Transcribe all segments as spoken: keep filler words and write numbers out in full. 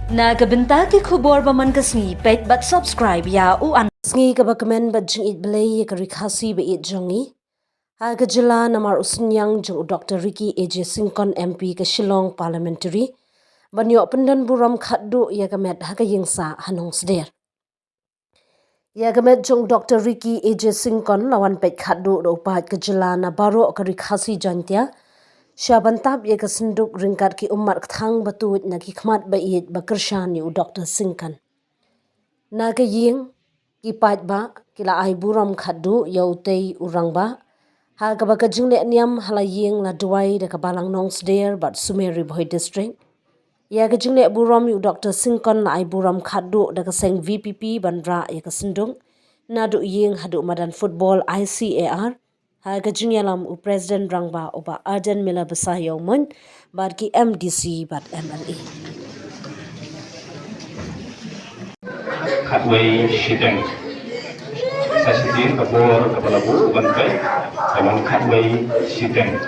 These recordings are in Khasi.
Na ka bynta ki khubor ba man ka sngi, peit bad subscribe ïa u an. Sngi kaba kmen bad jingïeit Blei ïa ka Ri Khasi ba ïeit jong ngi ha ka jylla namar u synñiang jong u Doctor Ricky A J Syngkon M P ka Shillong Parliamentary ban ïoh pyndon burom khatduh ïa ka met ha ka ïingsah ha Nongsder. Ïa ka met jong u Doctor Ricky A J Syngkon la wan peit khatduh da u paid ka jylla na baroh ka Ri Khasi Jaiñtia sha ban tap ïa ka synduk ryngkat ki ummat kthang ba tuid na ki khmat ba ïeit ba kyrshan ïa u Doctor Syngkon. Na ka ïing ki paidbah ki la ai burom khatduh ïa utei u rangbah ha kaba ka jingleh niam ha la ïing la duwai da ka Balang Nongsder bad Sumer Ri Bhoi District. Ïa ka jingleh burom ïa u Doctor Syngkon la ai burom khatduh da ka seng V P P ban rah ïa ka synduk naduh ïing haduh madan football I C A R ha ka jingïalam u President Rangbah u Bah Ardent Miller Basaiawmoit bad ki M D C bad M L A. Khatwei shiteng. Sa shisien ka bor kaba la buh ban peit ka long khatwei shiteng.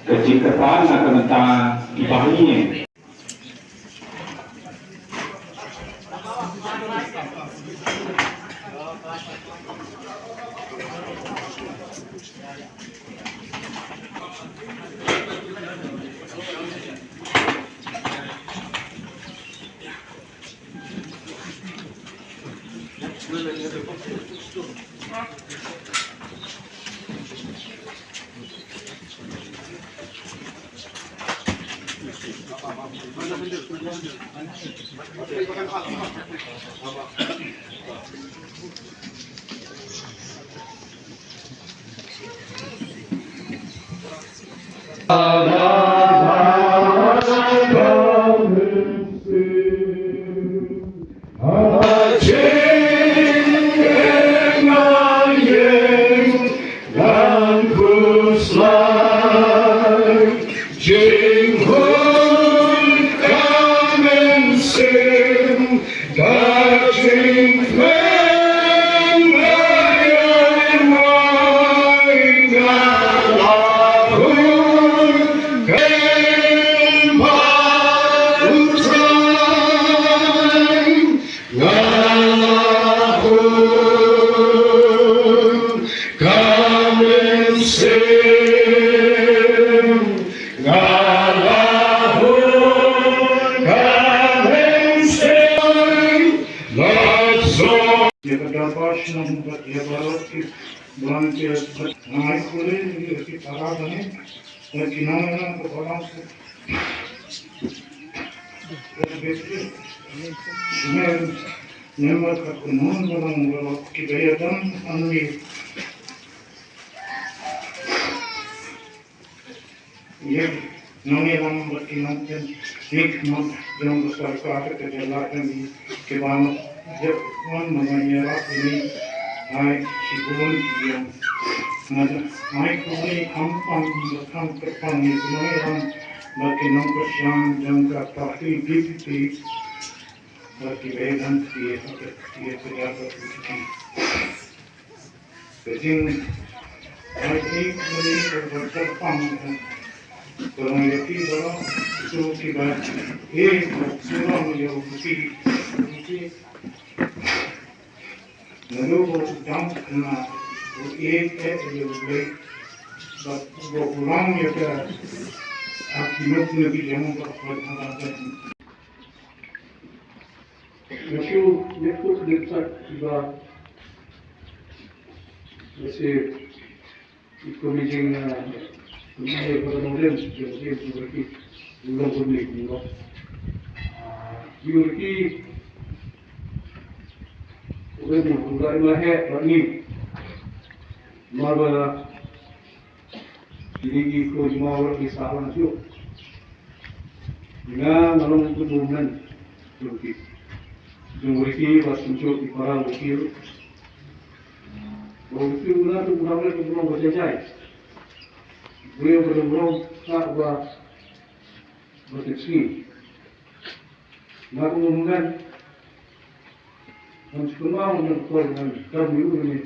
Ka jingkyrpad na ka bynta i Bah Ïing. Ïa ka dorbar shnong bad ïa baroh ki volunteers bad nga ai khublei ïa ki para bangeit bad ki nongïalam ka balang. Bad bad ki nongïalam, nongïalam ka balang baroh kiba ïadon hangne. Ïa nongïalam bad ki nongpynïaid khmat jong ka sorkar ka jylla, kiba ïa wan ma nga ïarap ïa ngi, ai shibun ki ïa nga, ai khublei khamtam bad kham kyrpang ïa ki nongïalam bad ki nongkyrshan jong ka party D P P bad ki bangeit ki ïa ka, ki ïa ka, ki ïa ka, ki ïa ka. Ka jingaiei kane kaba kyrpang ka long ïa ki baroh, ïa ki ba, eh, ka long ïa u Buti, ïa ki. Naduh ba u dang khynnah u ïeit ïa U Blei bad ba u long ïa ka, ah, ki luk na ki jong ba u long ha ka. Nga shu ïathuh lyngkot ïa ka, nga shu Kum i jing, ah, kum i jing ba ka nongrim, jing, jing, jing riki, u long kumne, u long. Ah, u riki, u rim, u la, u la heh bad ngi. Namar ba kine ki khun jong ngi ki sah lang shuh. Nga, nga long kum u hynmen jong ki, jong riki bad kumjuh ki para riki. Ba u riki u la tu u dang leh u long ba jai jai. Briew ba dang long ka ba, ba ka sngi. Nga kum u hynmen, ngan sngewbha ngan kor ngan kam ïa u ne.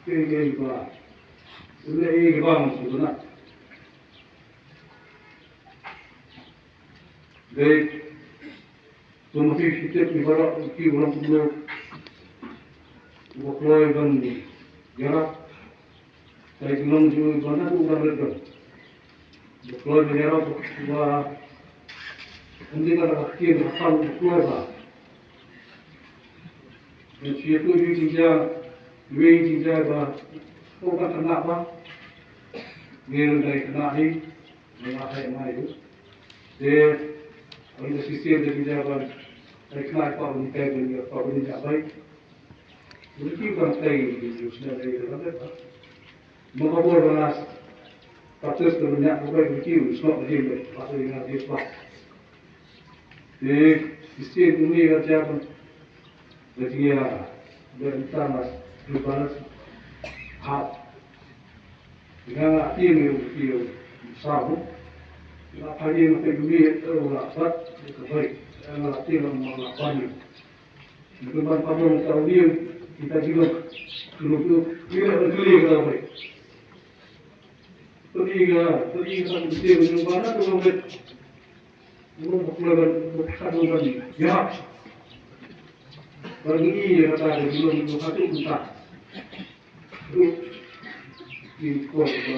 Te ngi ba, u leh ïa ki bang sngewbha. Dei, kumba phi tip, ngi baroh ki u long kumno, uba kloi ban ïarap, tai ki long jong u ban atu u ban red ban. Uba kloi ban ïarap, uba, ym dei ka da ka ktien ka tam uba kloi ba. Ngi shu ïathuh ïa u jingjia, ïa u jingjia ba, ko ka khynnah ba, ngi ruh dei khynnah hi, ngi la heh mai ruh. Te, ïa u shisien dei jingjia ba, dei khynnah ba, ngi kai ba, ngi pa ba, ngi ïa bai. Ngi ki ba kai, ngi shu dei dei ba. Mo ka bor ba nas, patus ka nyak ko bai ki u snok di me, patus ina di spa. Te, sisi uni ka jam, da dia, da entah mas, di balas, ha. Ina ti me u ki u sabu. Ina pagi me te uni, e, u la bat, ka bai. Ina ti me ma la pagi. Ngi ban pynbor ïa u Blei, kita jingïaroh, jingïaroh, jingïaroh, jingïaroh, jingïaroh. Pynbor ïa, pynbor ïa ka Blei, jingïaroh, jingïaroh. Jingïaroh, jingïaroh, jingïaroh. Ïa. Pynbor ïa ka, jingïaroh, jingïaroh, jingïaroh. Ruh, ki kwah ba,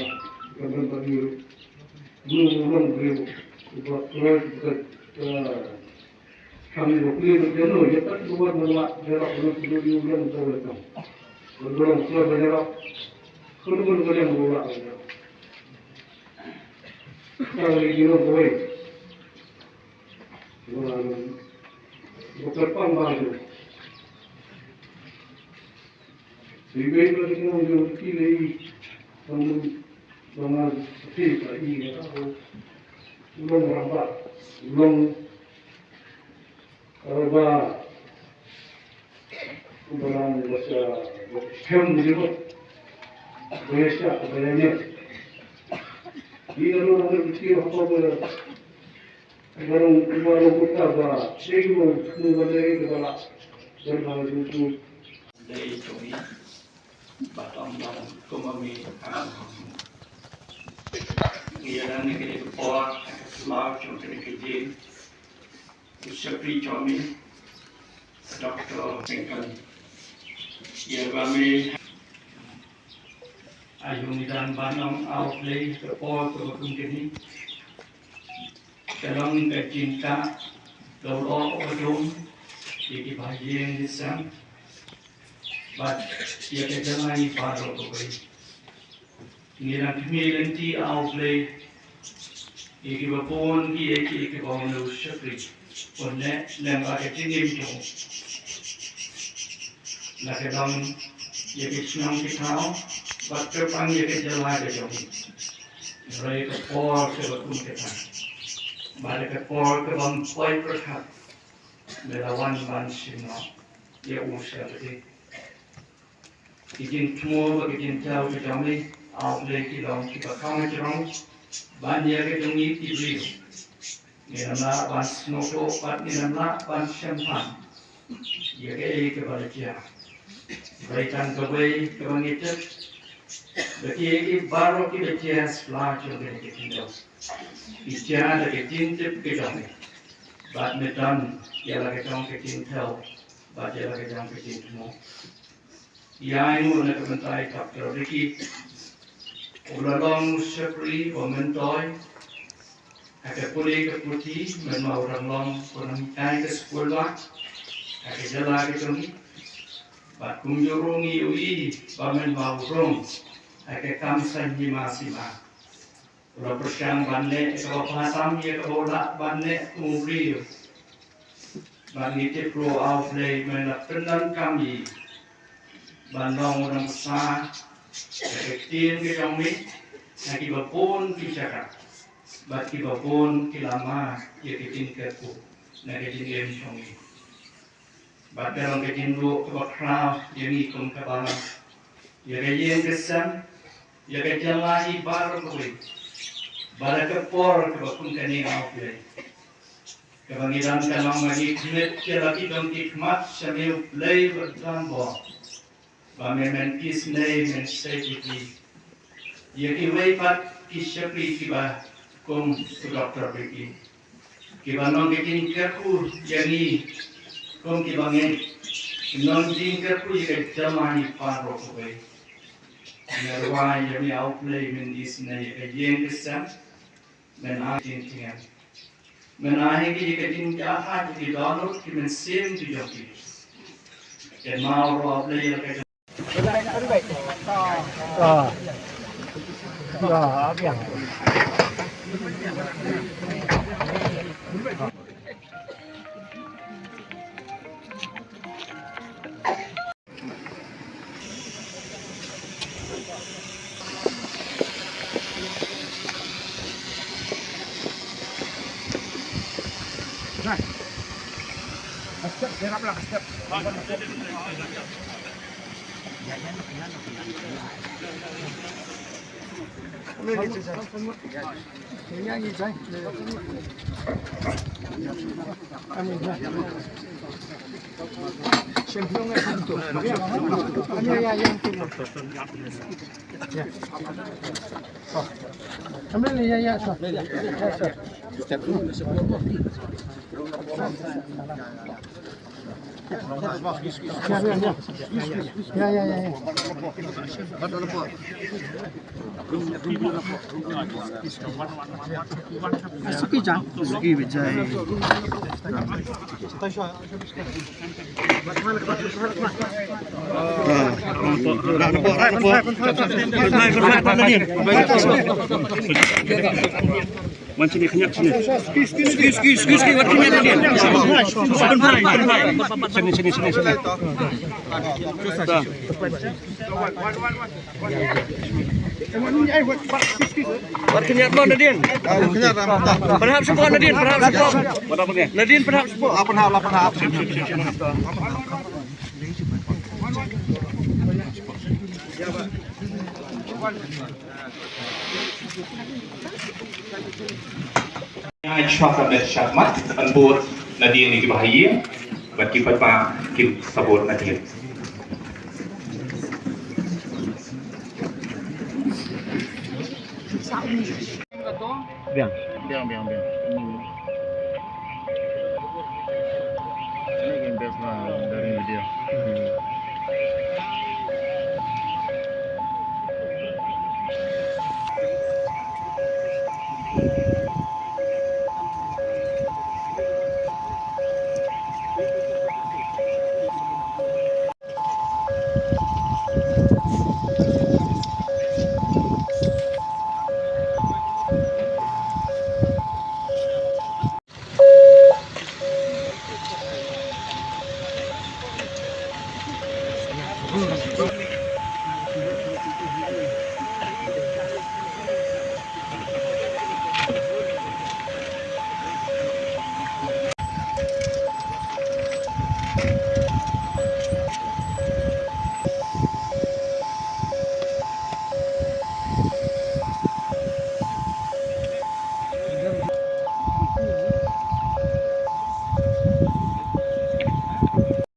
ka ban ba ruh. Ruh, ruh, ruh, ruh. Ba, ruh, ruh, ruh. Kami ba kuli ba keno, ïa kat ba wan ba la, ïa la ba la, ruh, ruh, ruh, ruh, ruh, ruh. Ba ruh, ruh, ruh, ruh, ruh. Kano, kano, kano, ruh, ruh, ruh, ruh. Kami di ruh, ruh. Ruh, ruh, ruh. Ruh, ruh, ruh, ruh. Iwei ba ki nong jong ki lei, tang tang ki ka i ka u long ramba, u long ramba, u ba long ba sa, ba hem ni ba, ba ya sha, ba ya ne. Ni ka long ramba ki ha ba ba. Warung, warung kota ba, sing mo, mo ba dei ba la, ba la ju ju. Dei to mi, ba tam ba, ko ma mi, ah, ïa dan ne ke dei ko por, la jong ke dei ke jin. Ko shakri jong mi, Doctor Sengkan. Ïa ba mi, ayu mi dan ba nong au play, ko por ko ba kum ke ni. Ka long ka jingkah, ka lyoh ka jong, ïa ki bahaïing bahaïing, bad ïa ka jylla baroh kawei. Ngi dang khmih lynti ha U Blei, ïa kiba bun ki ïa ki, ïa kiba wan u shakri, bun ne, lem bad ka jingim jong u. La ka long ïa ki shnong ki thaw, bad kyrpang ïa ka jylla ka jong ngi. Hynrei ka por kaba kum kata, bad ka por kaba ym poi pyrkhat, me la wan ban shim noh ïa u sha pdeng. Ki jingthmu bad ki jingthaw ki jong ngi, ha U Blei ki long kiba kham jrong, ban ïa ka jong ngi ki briew. Ngin ym lah ban sngewthuh bad ngin ym lah ban shemphang ïa kaei kaba la jia. Hynrei tang kawei kaba ngi tip, ba kiei kiei baroh kiba jia ha sla jong kane ka khyndew, ki jia da ka jingtip ka jong me. Bad me don ïa la ka jong ka jingthew bad ïa la ka jong ka jingthmu. Ïa nguh na ka bynta i Doctor Ricky, u la long u shakri uba myntoi ha ka pule ka puthi, mynba u dang long u nonghikai ka skul ba ha ka jylla ka jong ngi. Bad kumjuh ruh ngi ïohi ba mynba u rung ha ka kam saiñ hima sima, u la pyrshang ban leh kaba bha tam ïa kaba u lah ban leh kum u briew. Bad ngi tip ruh, A Blei, me la pyndonkam ïa i ban long u nongsa ha ka ktien ka jong me ha kiba bun ki jaka bad kiba bun ki lama ïa ka jingkyrkhu na ka jingim jong ngi. Bad ka long ka jingduh kaba khraw ïa ngi kum ka balang, ïa ka ïing ka sem, ïa ka jylla hi baroh kawei. Bad ha ka por kaba kum kane, A Blei, kaba ngi dang kynmaw, ba ngi khmih ïa la ki jong ki khmat sha me, U Blei ba don bor, ba me men isynei, men sei puthi ïa kiwei pat ki shakri kiba kum u Doctor Ricky, kiba long ka jingkyrkhu ïa ngi kum kiba ngeit, long jingkyrkhu ïa ka jylla hi baroh kawei. Me rwai ïa me, A Blei, men isynei ïa ka ïing ka sem, men ai jingtyngen, men ai ïa ki, ïa ka jingjahaj, ïa ki dohnud, ki mynsiem ki jong ki. Kynmaw ruh, A Blei, ïa la ka jong Wan sini, kynjat sini. Siki, siki, siki, siki, siki, wat kynjat nadien. Sini, sini, sini, sini. Wat kynjat mo nadien. Pynhap shapoh nadien, pynhap shapoh. Nadien, pynhap shapoh. Ïa, shuwa ka met shakhmat, ban bud nadien ïa kiba ha ïing, bad ki paidbah kin sa bud nadien. Biang. Biang, biang, biang. Hmm. Ini game best lah dari video. Hmm.